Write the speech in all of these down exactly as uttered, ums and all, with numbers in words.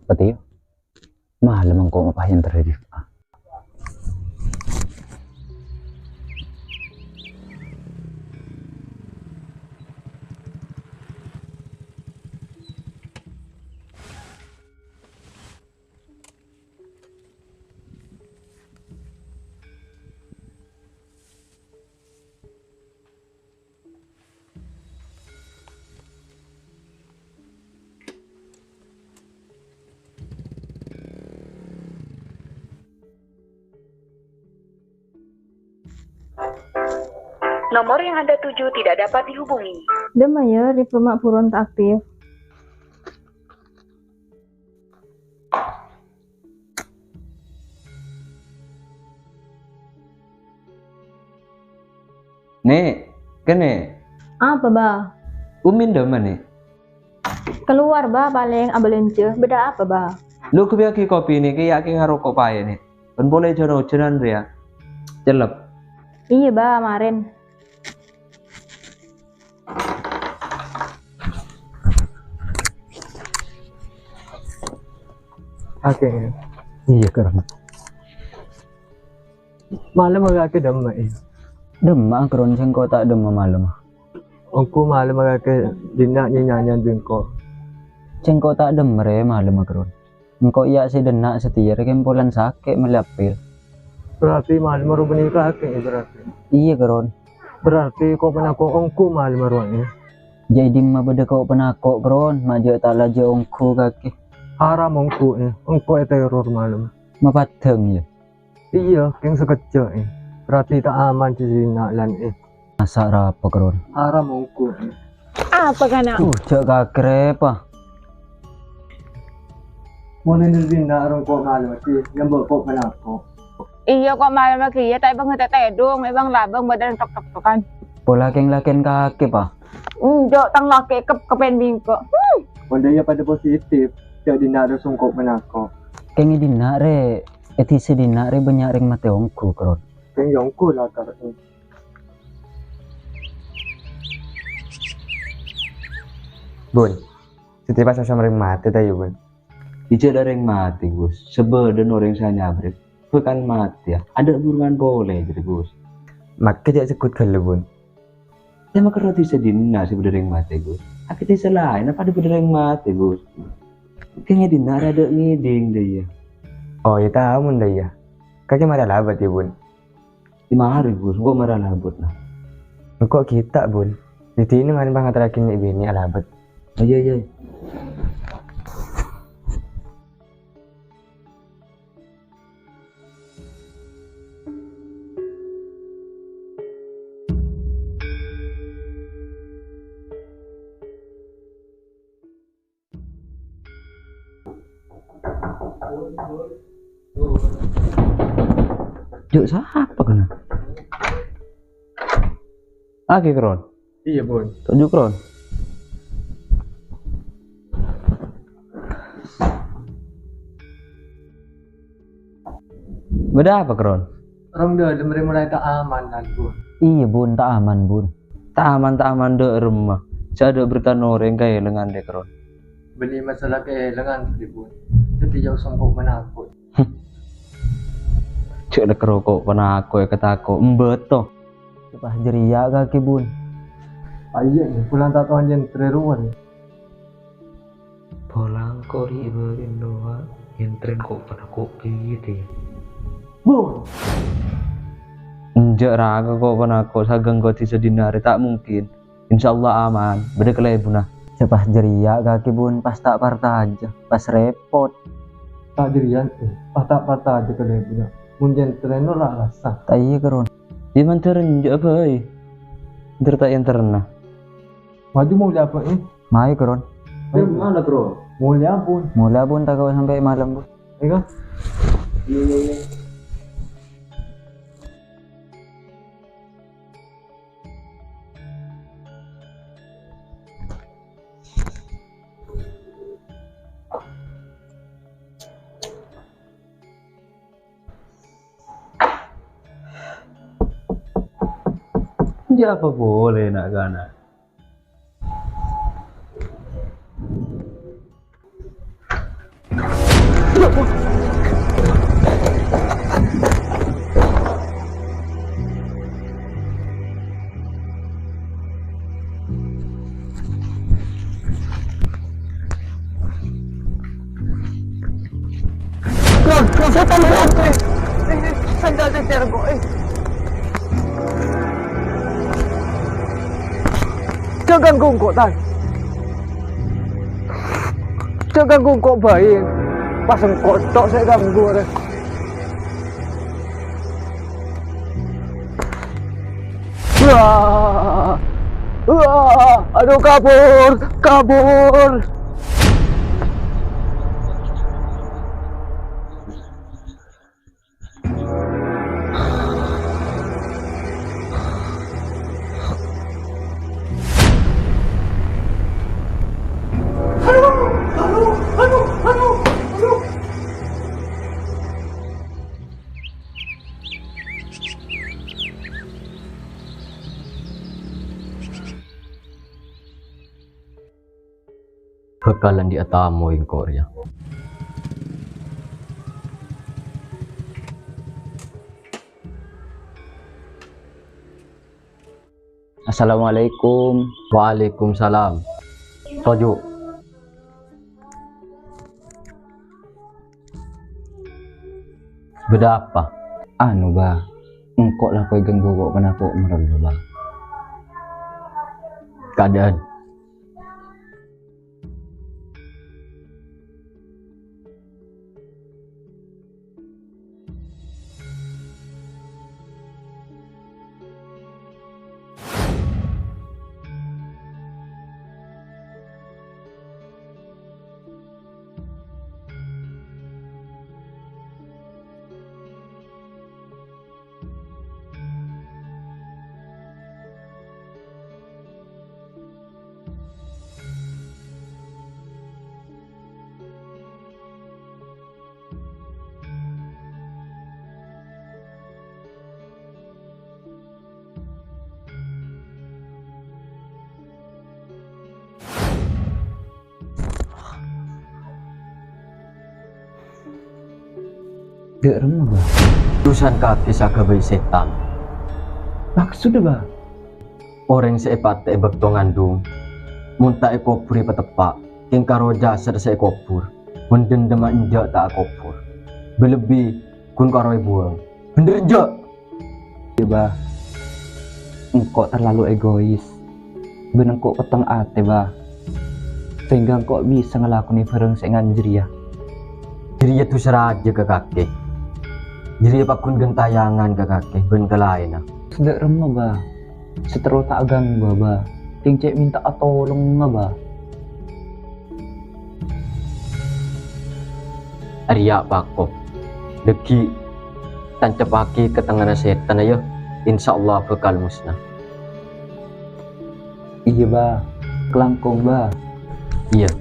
Patèo. Malem engko' mapajhâr terjadi. Nomor yang Anda tuju tidak dapat dihubungi. Dâmma yâ, rèng roma buron ta' aktif. Nè', kènè'. Apa, Ba? Umin dâmma, Nè'? Keluar, Ba, palèng abâlânjhâ. Bâdâ apa, Ba? Lo, kopi aghi kopi, Nè', kè yâ kè ngaroko' paè, Nè'. Bân polè jhân-ojhânan rèya. Cellep. Iyâ, Ba, marèn. Oke. Iyâ, Kron. Malem kakè dâmma, iyâ. Dâmma, Kron, sèngko' ta' dâmma malem. Ongghu malem kakè dinna' nyè-nyanyèn bi' engko'. Sèngko' ta' dâmma rè malem, Kron. Engko' iyâ sè dinna' satèya rè kèng polana sakè' mellè apèl. Berarti malem rowa bânnè kakè, berarti? Iyâ, Kron. Berarti ko'-panako' ongghu malem rowa, iyâ? Jhâ' è dimma bâdâ ko'-panako', Kron, ma' jhâ' ta' lajâ ongghu kakè. Haram ongghu, iyâ. Engko' èteror malem. Mapaddhâng, iyâ? Iyâ, kèng sakejjhâ', è. Berarti ta' aman sè dinna' lan, è. Masa' ra apa, Kron? Haram ongghu, è. Apa kana'? Uh, jhâ' kagrep, ah. Mon è dinna' rèng ko' malem, sè nyambâ' ko'-panako'. Iyâ, ko' malem laghi, iyâ, ta' èbâng tè-tèdung, èbâng labâng bâdân tok-tok-tokan. Pola kèng lakèn kakè, pa. Enjâ', tang lakè kep-, kepen bingko. Hmm. Mon dâ' iyâ padâ positif, jhâ' dinna' rèng songko' panako'. Kèng è dinna' rè, è dhisa dinna' rè bânnya' rèng matè ongghu, Kron. Kèng iyâ ongghu la, Kron. Bun, sè tipa sasam rèng matè ta' iyâ, Bun? Ijâ dâ' rèng matè, Gus. Sabâdâna orèng sè anyabrèk bhâkal matè, yâ. Adâ' buruwân polè, jârèya, Gus. Makkè jhâ' segghut ghâllu, Bun. Yâ, makkè roti sè dinna' sè bâdâ rèng matè, Gus. Akè dhisa laèn, apa adâ' bâdâ rèng matè, Gus? Kèng è dinna' rè adâ' ngèdhing, dâ' iyâ. Oh, iyâ, tao mon dâ' iyâ. Kakè marè alabât, yâ, Bun. È marè, Gus, engko' marè alabât, nah. Engko' ghi' ta', Bun. Dâddhi, nèng marè pangaterraghi nè' binè alabât. Iyâ, iyâ. Jhâ' sapa kana'? Akè, Kron. Iyâ, Bun. Toju', Kron. Bâdâ apa, Kron? Rèng dâlem rè molaè ta' aman, Bun. Iyâ, Bun, ta' aman, Bun. Ta' aman, ta' aman dâ' remma. Sè adâ' bertana orèng kaèlengan rè, Kron. Bânnè masalah kaèlengan, Bun. Dâddhi jhâ' songko' panako'. Jhâ' lèkèrro ko' panako' èkatako', embâto. Pas jârèya kakè, Bun. Ayyâ, polana ta' tao nyèntrè rowa. Polana ko' ri' bâreng rowa, nyèntrè ko' panako' kèya, yâ. Bun! Enjâ' raga ko' panako', saghâng ko' dhisa dinna' rè, ta' mungkin. Insyaallah aman, bâdâ kalèbunna. Sè pas jârèya kakè, Bun, pas ta' partajâ, pas rèpot. Ta' jârèya, eh, pas ta' partajâ kalèbunna. Mon nyèntrèna ra rassa. Ta' iyâ, Kron. Yâ, mandhâr enjâ' bhâi. Mandhâr ta' ènterrana. Maju molèya, Pak, eh? Mayu, Kron. Jam mana, Bro? Molèya, Bun. Molèya, Bun, tako' sampè' malem, Bun. Iyâ, Kak? Iyâ, iyâ, iyâ. Jâ' apa polè na'-kana'? Loh, loh, sètan, Bang. Eh, eh, sandal tètèr, kok, eh. Jhâ' ganggu engko', Tan. Jhâ' ganggu engko' bhâi. Pas engko' tok sè ganggu, arè. Wah! Wah! Aduh, kabur! Kabur! Bhâkalan dhi' atamo engko' rèya. Assalamualaikum. Waalaikumsalam. Toju'. Bâdâ apa? Anu, Bâ. Engko' la èganggu ko'-, kanapo marlo, Bâ. Kaadâ'ân. Dâ' remma, Bâ? Dusan kakè sè aghâbây sètan. Maksoddhâ, Bâ? Orèng sè èpatè'è è bâkto ngandung, mon ta' èkobhuri pateppa', kèng karo jasad sè èkobhur, mon dendemma enjâ' ta' akobhur. Bi-lebbi ghun karo èbuwâng. Bhender enjâ'? Iyâ, Bâ. Engko' terlalu egois. Bân engko' petteng atè, Bâ. Sehingga engko' bisa ngalakonè bhârâng sè èngan jârèya. Jârèya dusa rajâ ka kakè. Jârèya pagghun ghântayangan ka kakè bân ka laènna. Sè dâ' remma, Bâ. Sè terro ta' aganggu, Bâ. Kèng cè' mènta'a tolongnga, Bâ. Arèya' pako. Dhâggi' tanceppaghi ka tengnga'na sètanna, yâ. Insyaallah bhâkal mosna. Iyâ, Bâ. Kalangkong, Bâ. Iyâ.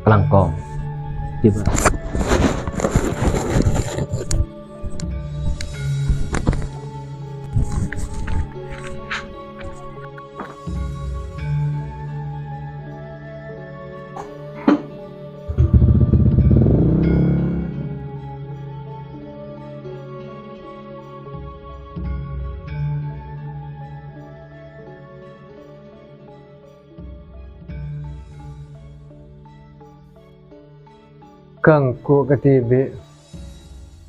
Kalangkong. Iyâ, Bâ. Ganggu kadhibi'.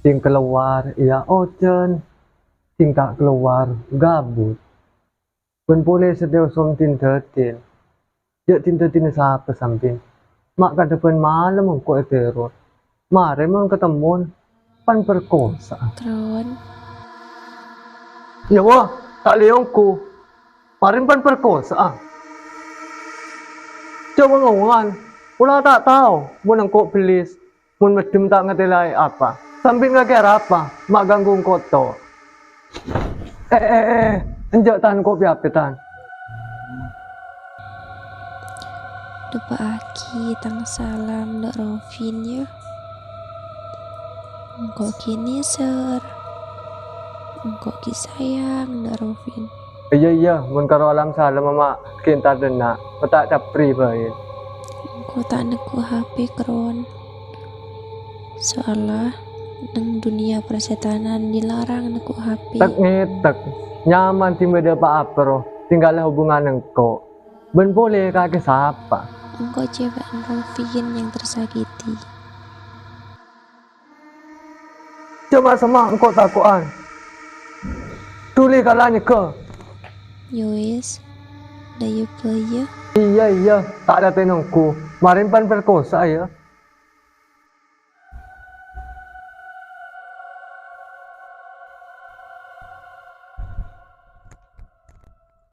Sè kalowar, iyâ ojhân. Sè ta' kalowar, gabut. Bân polè sè èosom din-dâdin. Jâ' din-dâdinna sapa sampèyan? Ma' kadhâ' bân malem engko' èterror. Marè mon katemmon, pan perkosa. Tron. Yâ, wah, ta' lèyongku. Marè pan perkosa. Jâ' wong-wongan, pola ta' tao mon engko' bellis. Mon meddhem ta' ngatèlaè apa? Sampèyan kakè arapa? Ma' ganggu engko' tor. Eh, eh, eh, enjâ' Tan, ko' pè-apè, Tan. Dâpa'aghi tang salam dâ' Rovin, yâ. Engko' ghi' nèser. Engko' ghi' sayang dâ' Rovin. Iyâ, iyâ, mon karo alam salam, Ama', ghi' entar dâ' enna', ma' ta' caprè bhâi. Ko' ta' neggu' H P, Kron. Soalla neng dunnya persetanan dilarang neggu' H P. Tek-ngetek, nyaman dimma dâpa' apa, ro, tinggal hubungan engko'. Bân polè kakè sapa? Engko' cewek Rofiin yang tersakiti. Coma semma' engko' tako'an. Dhuli kala nyegghâ. Ya wis, dâ' iyâ bhâi yâ. Iyâ, iyâ, ta' rètè nonggu. Marèn pan perkosa yâ.